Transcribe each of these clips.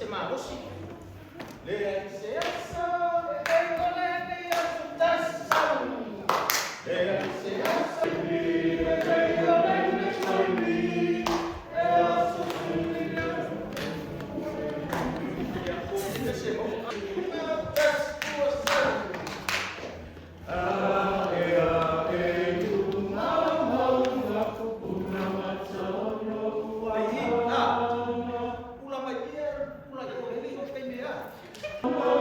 Se malosi. Leai se aso e fai ole ai lenei aso tasi. Leai se aso e fai ole ai lenei taimi. E aso suli lea. Ia o se maua. Tasi, lua, sau. Ai, a, pula mai ia, pula i o le o te mea. Uea.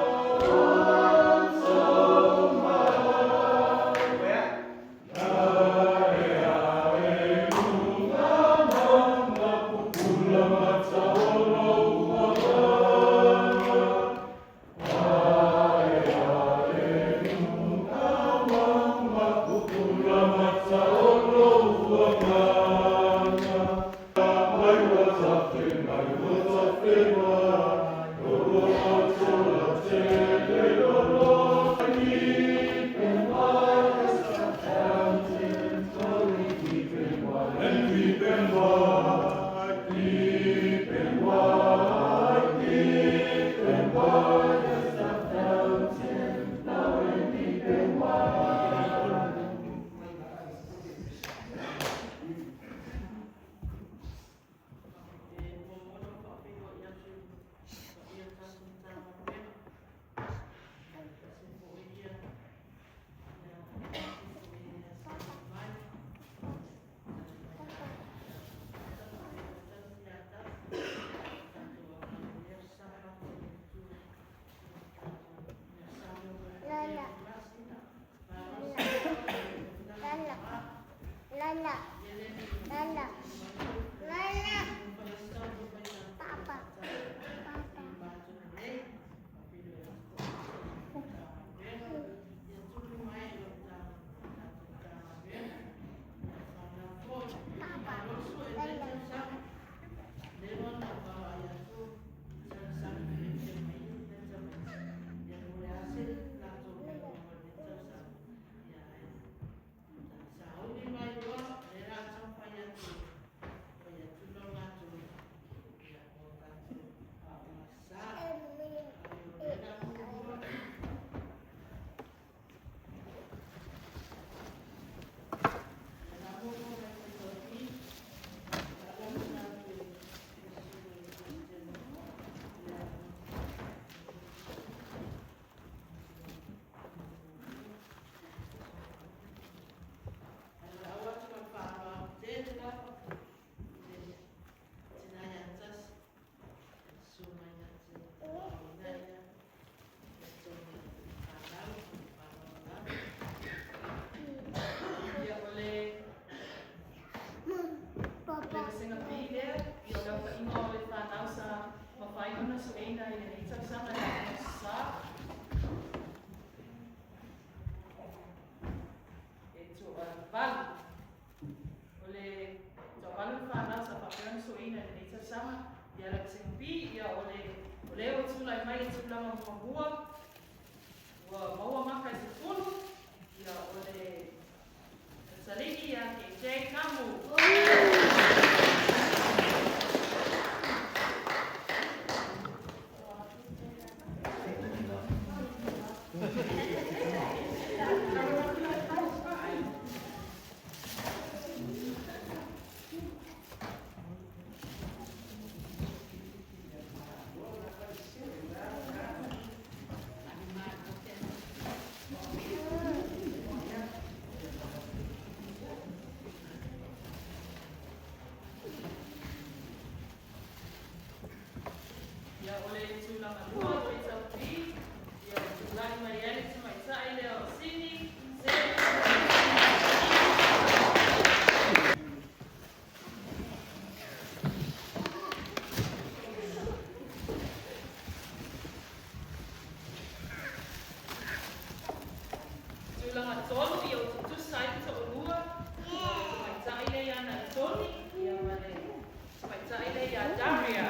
Lala. Lala. Lala. Lala. Lala. Papa. Papa. Papa. Lala. Ia o le Papa. vasega B lea, ia o le aofaiga o le fanau sa mafai ona soeina i lenei tausaga i le Aso Sa. E toavalu. O le toavalu le fanau sa faapea ona soeina i lenei tausaga. Ia le vasega B, ia o le o le ua tulai mai i tulaga muamua, ua maua maka i 10, ia o le Saligi ia KJ Kamu. Ia o le tulaga lua o le HLP, ia o tulai mai ai le tamaitai lea o Sini Se. Tulaga tolu, ia ua tutusa ai le toalua, ia o le tamaitai lea ia Natoni, ia ma le tamaitai lea ia Daria.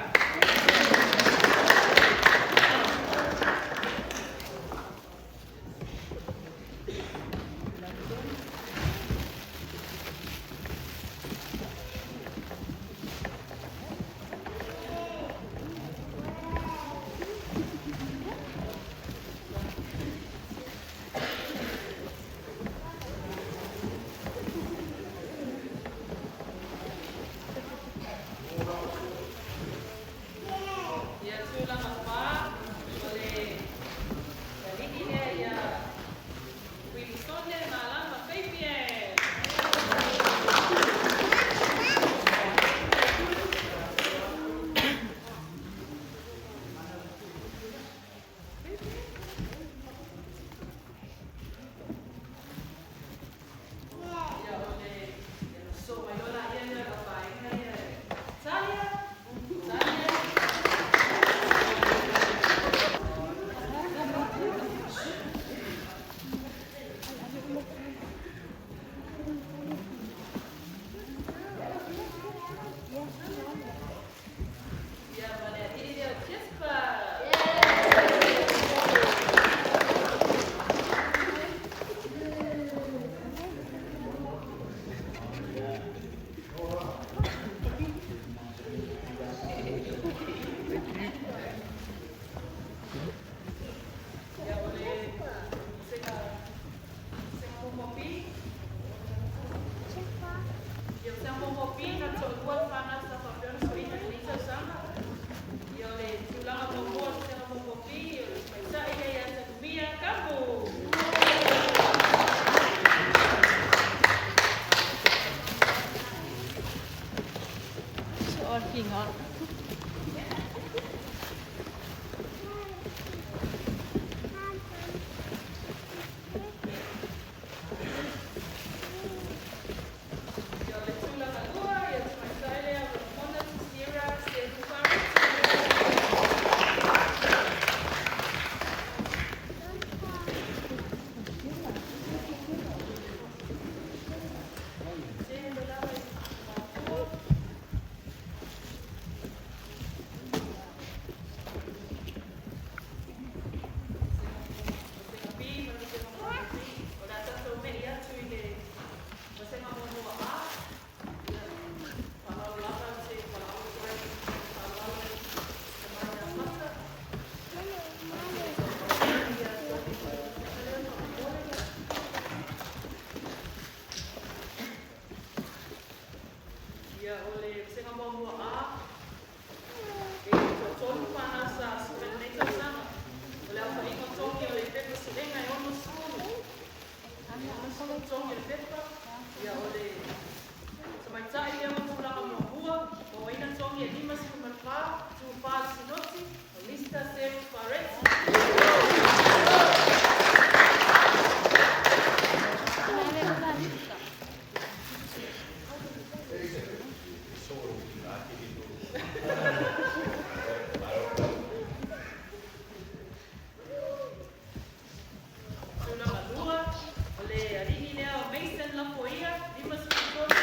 Ia o se muamua B na toalua le fanau sa faapea ona sueina i lenei tausaga. Ia o le tulaga muamua o le vasega muamua B, o le tamaitai lea ia Tanumia Kamu. Ia o le tulaga lua, ia le tamaitai lea o Ramona Sierra Selufareti. Tele lava i matua. Vasega B ma le vasega muamua B. O le a tatou me'i atu i le vasega muamua A. Ia, faaaloalo lava se valaau atu ai, faaaloalo tama ia Mata. Ia, togi foi le vasega lea faamolemole. Ia, o le vasega muamua A, e toatolu fanau sa sue i lenei tausaga. O le aofaiga o togi o le pepa suega e 60. E 60 togi o le pepa. Ia, o le tamaitai lea mo tulaga muamua, mauaina togi e 54, tu fa le sinoti, o Lista Seu Fareti. Tulaga lua, o le alii lea o Mason Lafoia, 53 togi.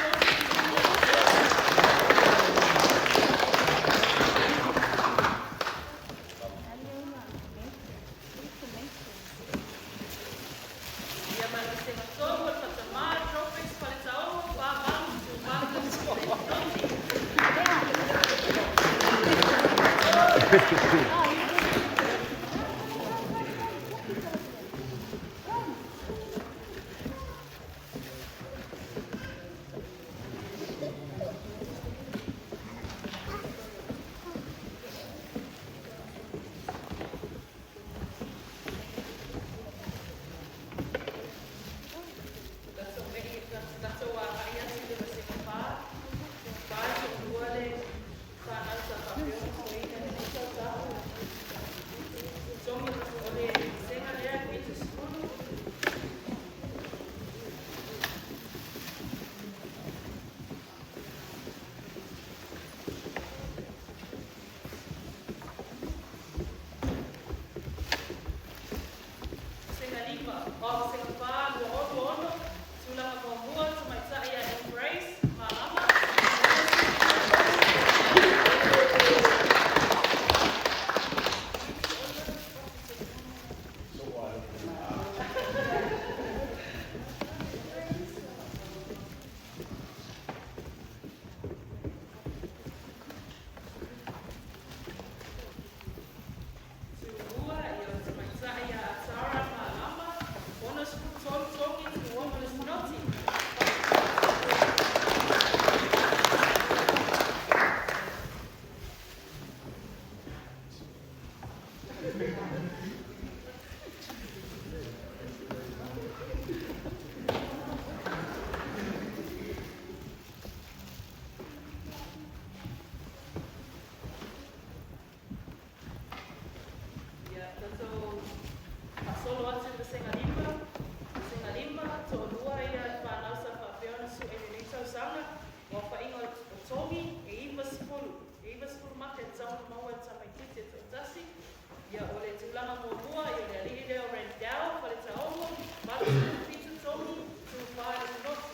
Ia ma le vasega tolu, o le faatama Tropics Faletaogo, 48, tu valu le sinoti. Tatou me'i, tatou agai atu i le vasega fa. Fa e toalua le fanau sa faapea ona sueina i lenei tausaga. Togi o le vasega lea e 70. Vasega lima, o vasega fa, 26, tulaga muamua, tamaitai ia Embrace Malama. Tulua, ia o le tamaitai ia Sarah Malama, 63 togi, tu 6 le sinoti. Ia, tatou faasolo atu i vasega lima. Vasega lima, toalua ia le fanau sa faapea ona sue i lenei tausaga. O aofaiga o togi e 90. E 90 maka e tatau ona maua e le tamaitiiti e toatasi. Ia, o le tulaga muamua, ia o le alii lea o Randell Faletaogo, 87 togi, tu fa le sinoti.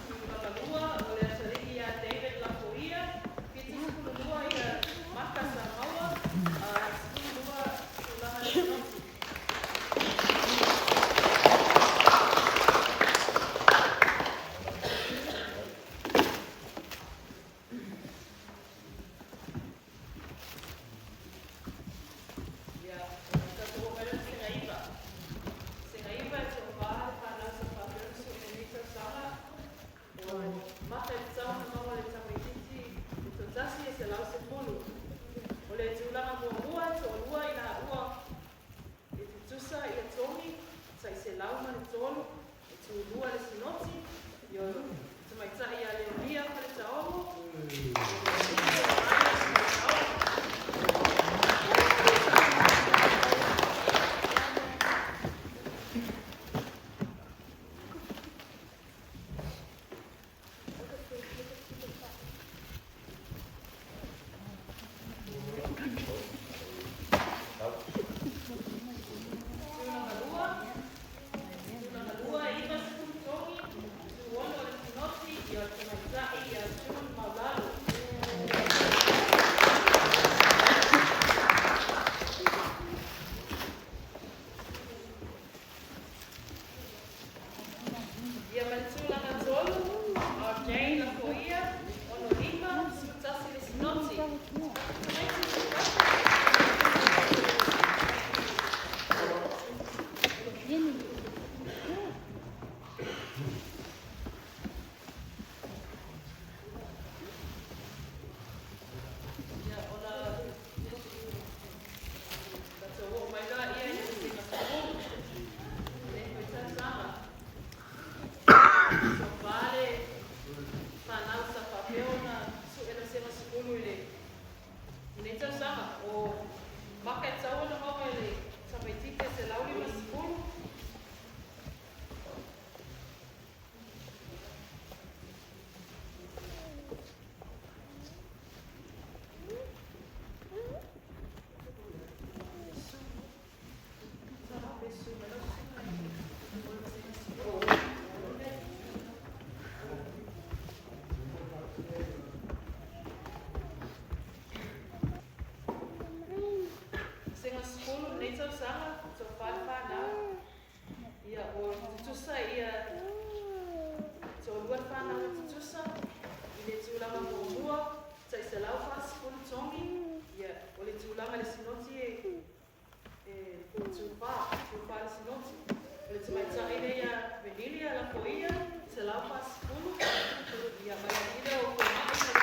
Tulaga lua, o le atalii ia David Lafoia, 72 ia maka sa maua, Maka e tatau ona maua le tamaitiiti e toatasi e 110. O le tulaga muamua toalua i laua e tutusa ia togi 103, e tulua le sinoti, ia tamaitai ia Leonia Faletaogo, Tulaga lua 90 togi, tuono le sinoti, ia tamaitai ia June Maulalo. Ia ma le tulaga tolu, o Jane Lafoia, 65, 11 le sinoti. Ia ona tatou oo mai laia i le sega sefulu lenei foi tausaga. Toafa le fanau sa faapea ona su'e le sega sefulu i lenei tausaga. O maka e tatau ona maua e le tamaitiiti e 150. Sega sefulu lenei tausaga, toafa le fanau. Ia o tutusa ia toalua le fanau e tutusa i le tulaga muamua 140 togi. Ia o le tulaga le sinoti e tufa le sinoti. O le tamaitai lea ia Venilia Lafoia 140. Ia ma le alii o fomai ma le saogo.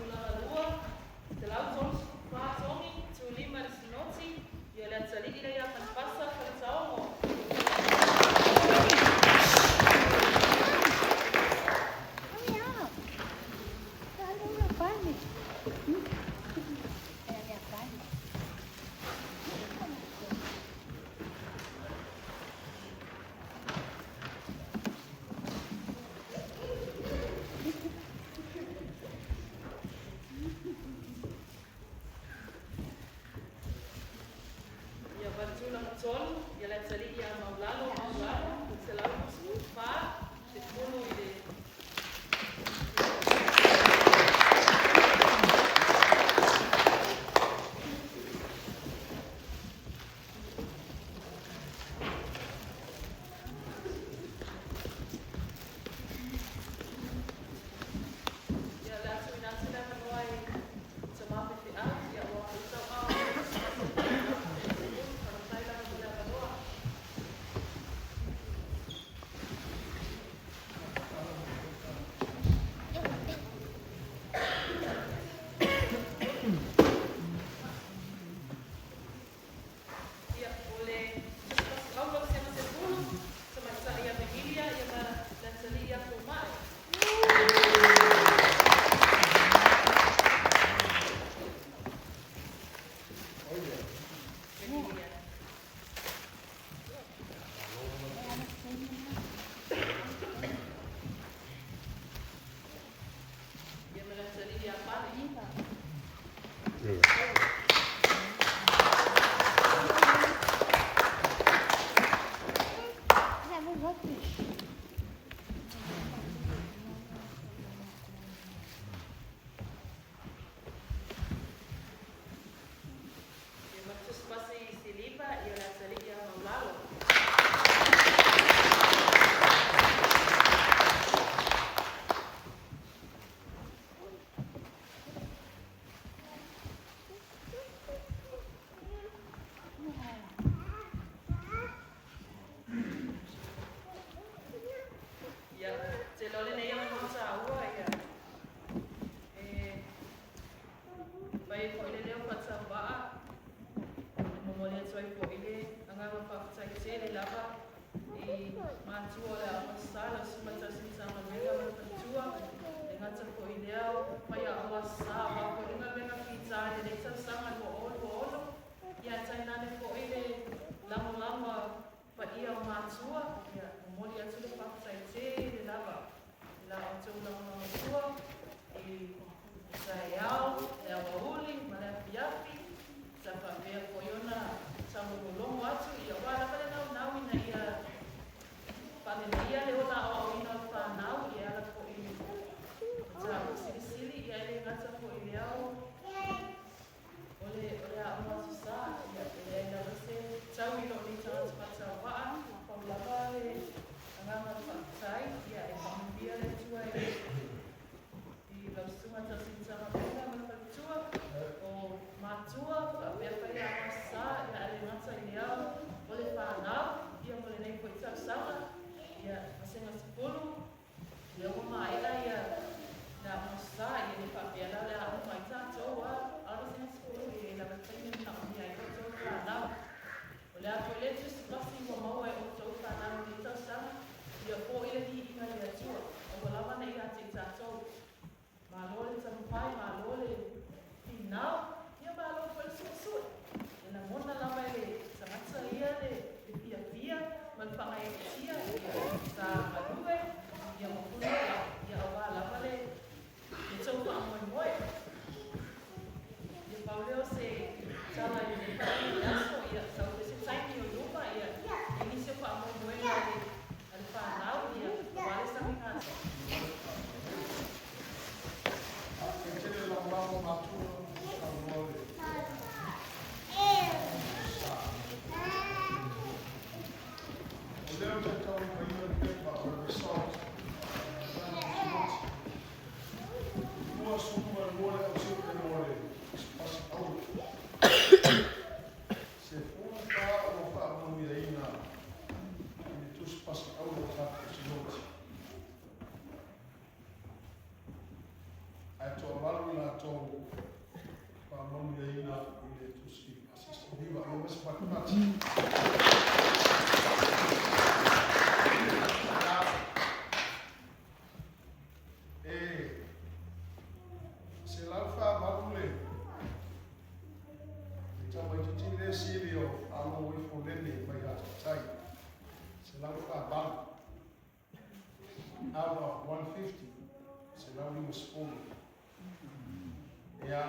Tulaga lua, 134 togi, tulima le sinoti, ia le atalii lea ia Panipasa Faletaogo. Ia ma le tulaga tolu, ia le atalii ia Maulalo Maulalo, 124, 10 i le. Ia le atu ina atu le avanoa i tamā faifeau, ia ua faitauao. Faafetai lava mo le avanoa. matua o le Aoga Sa, lau Susuga Tausinsa Galuega ma le Faletua, e gata foi i lea o faiaoga Sa aua foi le galuega fita i lenei tausaga 2026, ia tainane foi le lagolago a paia o matua, ia momoli atu le faafetai tele lava i la outou lagolagosua i le taeao, le aoauli ma le afiafi, sa faapea foi ona taulogologo atu, ia aua lava le naunau ina ia faaleleia le ola aoaoina o le fanau, ia e ala foi i mataupu silisili, ia e le gata foi i lea o le Aoga Aso Sa, ia e leai lava se tau i lou nei tagata faatauvaa, pau lava le agaga o le faafetai, ia e faamanuia le Atua i lau Susuga Tausinsa Galuega ma le Faletua, o matua faapea faiaoga Aso Sa, ia ae le gata i lea o le fanau, ia mo lenei foi tausaga, ia Vasega 10, lea ua maea ia le Aoga Aso Sa, ia le faapea la o le a uma ai tatou a le Vasega 10, e i ai lava le taimi e manaomia ai outou fanau. O le a foi le tusi pasi ua maua e outou fanau i lenei tausaga, ia foi le viiga i le Atua, aua lava ne i ia te i tatou. Malo le taumafai, malo le finau, ia malo foi le suesue. E lagona lava e le tagata ia le fiafia ma le faagaeetia, ia sa galue, ia ma punola, ia aua lava le tou faamoemoe. Ia pau lea o se tala i lenei aso, ia sau foi se taimi o luma, ia e nisi o faamoemoega a le fanau, ia aua le sagiga. E tele lagolago matua saunoa le sa. O lea ou te taulimaina le pepa o le result a 22 le ause'e mo le pasi auro. 14 ua faamanuiaina i le tusi pasi auro tatou sinoti. Ae toavalu i latou faamanuiaina i le tusi pasi siliva. Ia ma se fatufati. Ia, e 148 le tamaitiiti le sili o faalogo ifo lele mai Hataitai. 148 out of 150, 150. Ia,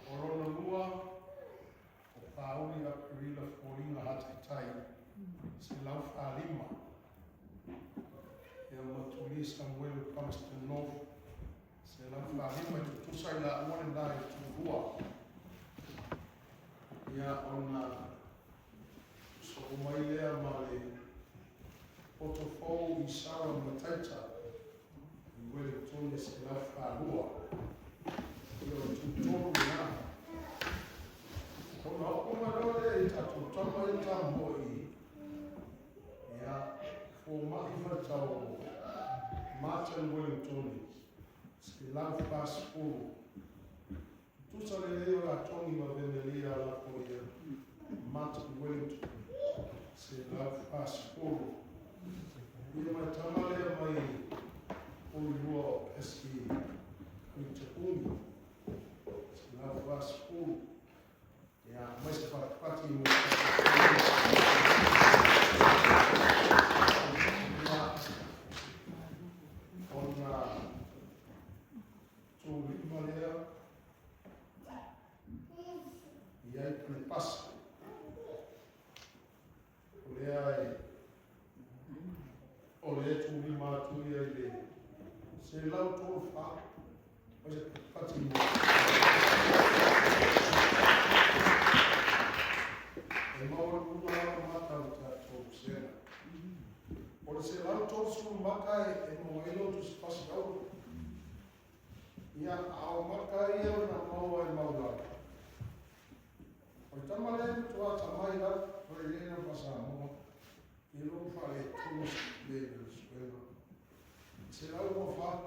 o lona lua, o Pauli Aperila Foliga Hataitai, 145. Ia ma Tuli Samuele Palmerston North, 145. E tutusa i laua lena i tulua. Ia, ona soo mai lea ma le poto fou i Sara Mataita i Wellington, 102. Ia, o le tutolu lena. Ona oo mai loa lea i tatou tama ia tamoi. Ia, foma'i faletau Martin Wellington, 140. Tusa lelei o latogi ma vemelia lafo ia Martin Wellington, 140. Ia mai tama lea mai Porirua o Pesky Kalutapuni, 140. Ia, mai se fatufati mo. Ia, ona tulima lea i ai pule pasi. O lea e o lea tulima atu ia i le 134. Mai se fatufati mo. E maualuga lava maka o le tatou sega. O le 130 maka e maua ai lou tusi pasi auro. Ia, a o maka ia na maua e maulalo. O le tama lea matua atamai lava, o le lena faa-Samoa, i lou faaletonu le suega. 124,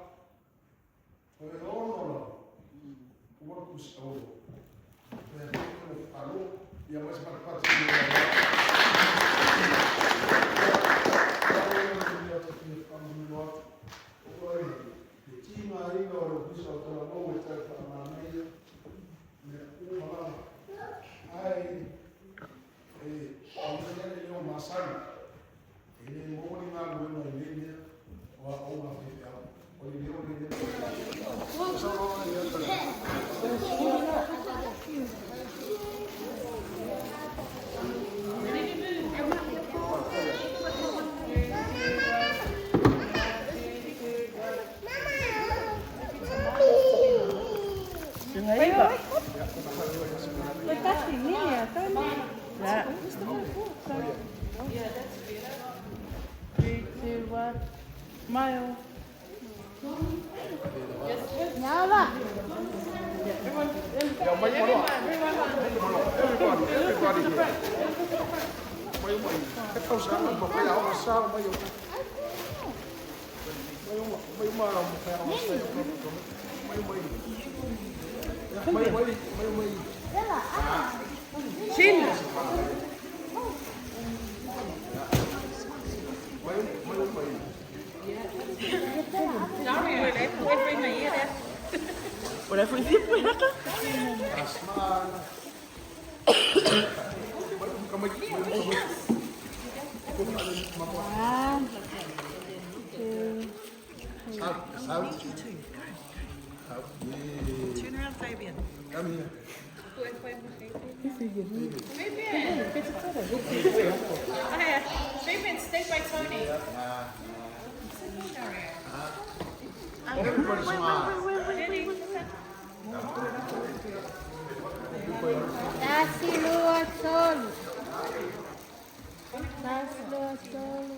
toe 6 lava, ua tusi auro. Toe atu le falo, ia mai se fatufati. masani, e le maua ni galuega i nei mea o aoga a faifeau. O le leo lenei. Three, two, one. Smile. Everybody, everybody here. Mai mai. E tausaga ma fai aoga sa mai o. Mai uma, mai uma ma fai aoga sa mai mai. Mai mai, mai mai. Chin. Mai mai mai. Asma. Mai mai mai. One, two. Out, out. Out. Yeah. Turn around, Fabian. Come here. Fabian. Fabian, stay by Tony. Everybody smile. Tasi lua tolu. Tasi lua tolu.